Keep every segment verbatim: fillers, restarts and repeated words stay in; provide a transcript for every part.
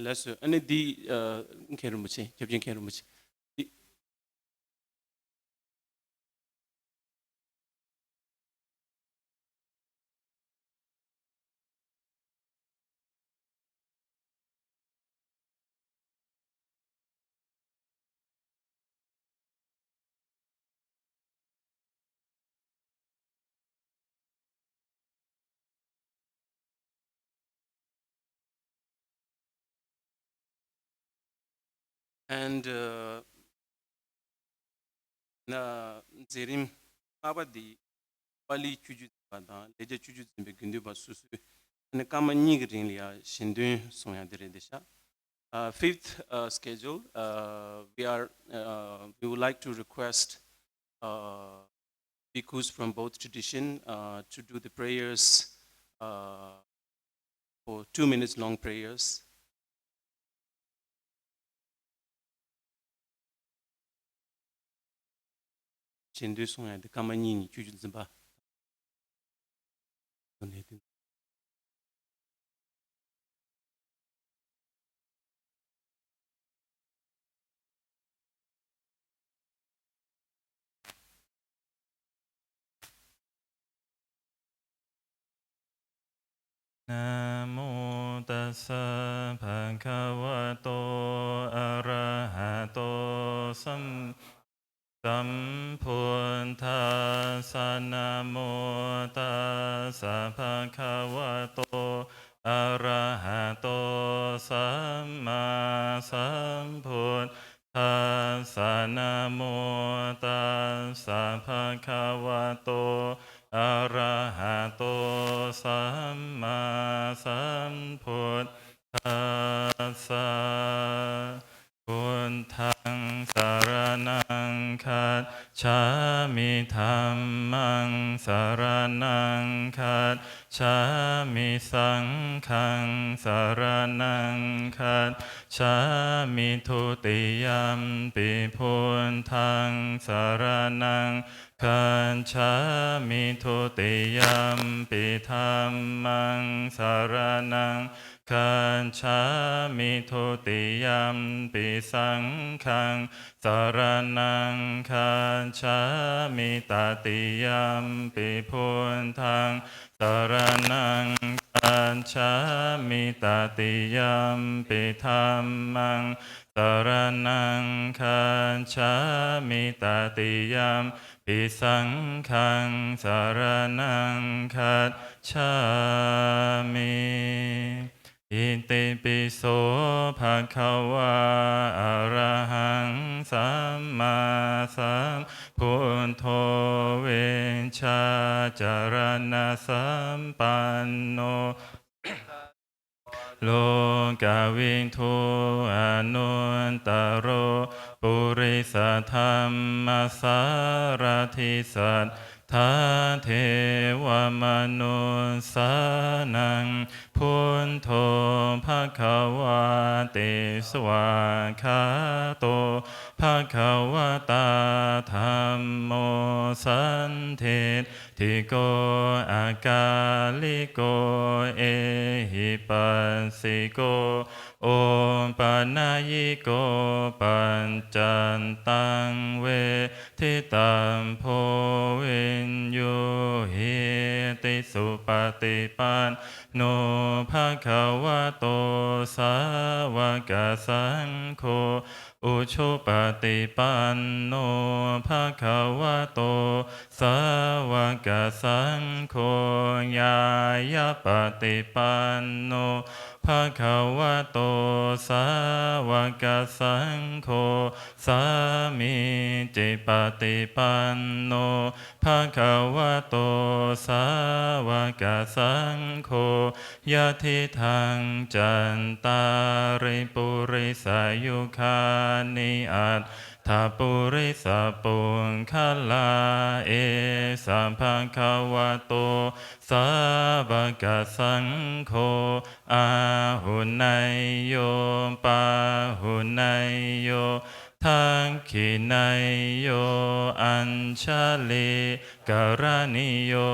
ལགས་སོ། ཨ་ནི་འདི་ཨ་མཁན་རིན་པོ་ཆེ། ཁྱབ་ཆེན་མཁན་རིན་པོ་ཆེ། འདི། And uh, ན་མཛད་རིམ་ལྔ་པ་འདི་པཱ་ལིའི་ཆོས་བརྒྱུད་འཛིན་པ་དང་ལེགས་སྦྱར་ཆོས་བརྒྱུད་འཛིན་པའི་དགེ་འདུན་པ་སོ་སོས་ཨ་ནི་སྐར་མ་གཉིས་ཀྱི་རིང་ལ་ཡ་ཞལ་འདོན་གསུང་ཡ་འདི་རེད་འདི་ཤག Uh, fifth uh, schedule, uh, we are uh, we would like to request uh, bhikkhus from both tradition uh, to do the prayers uh, for two minutes long prayers. ཞལ་འདོན་གསུང་ཡ་འདི་སྐར་མ་གཉིས་གཉིས། ཆོས་བརྒྱུད་འཛིན་པ། Namo tassa bhagavato arahato sam- sambuddhassa. Namo tassa bhagavato arahato sammāsambuddhassa. Namo tassa bhagavato arahato sammāsambuddhassa. Buddhaṃ saraṇaṃ gacchāmi. Dhammaṃ saraṇaṃ gacchāmi. Saṅghaṃ saraṇaṃ gacchāmi. Dutiyampi buddhaṃ saraṇaṃ gacchāmi. Dutiyampi dhammaṃ saraṇaṃ gacchāmi. Dutiyampi saṅghaṃ saraṇaṃ gacchāmi. Tatiyampi buddhaṃ saraṇaṃ gacchāmi. Tatiyampi dhammaṃ saraṇaṃ gacchāmi. Tatiyampi saṅghaṃ saraṇaṃ gacchāmi. Itipi so bhagavā arahaṃ sammāsambuddho vijjācaraṇasampanno lokavidū anuttaro purisadammasārathi satthā devamanussānaṃ buddho bhagavāti. Svākkhāto bhagavatā dhammo sandiṭ ṭhiko akāliko ehipassiko opanayiko paccattaṃ veditabbo viññūhīti. Supaṭipanno bhagavato sāvakasaṅgho, ujupaṭipanno bhagavato sāvakasaṅgho, ñāyapaṭipanno bhagavato sāvakasaṅgho, sāmīcipaṭipanno bhagavato sāvakasaṅgho, yadidaṃ cattāri purisayugāni aṭṭha purisapuggalā, esa bhagavato sāvakasaṅgho, āhuneyyo pāhuneyyo dakkhiṇeyyo añjalikaraṇīyo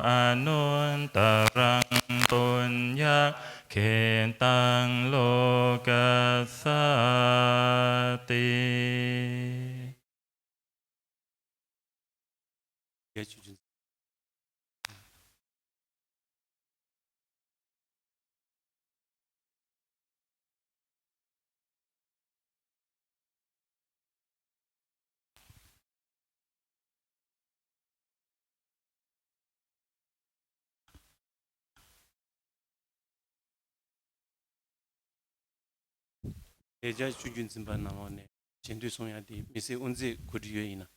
anuttaraṃ puññak etaṃ lokassāti. དེ་རྒྱ་ཆོས་བརྒྱུད་འཛིན་པ་རྣམས་ནས་རྗེས་ཟློས་གསུང་ཡ་དེ་མི་སེར་དབུ་མཛད་གོ་སྒྲིག་ཡོད་ཡིན་ན།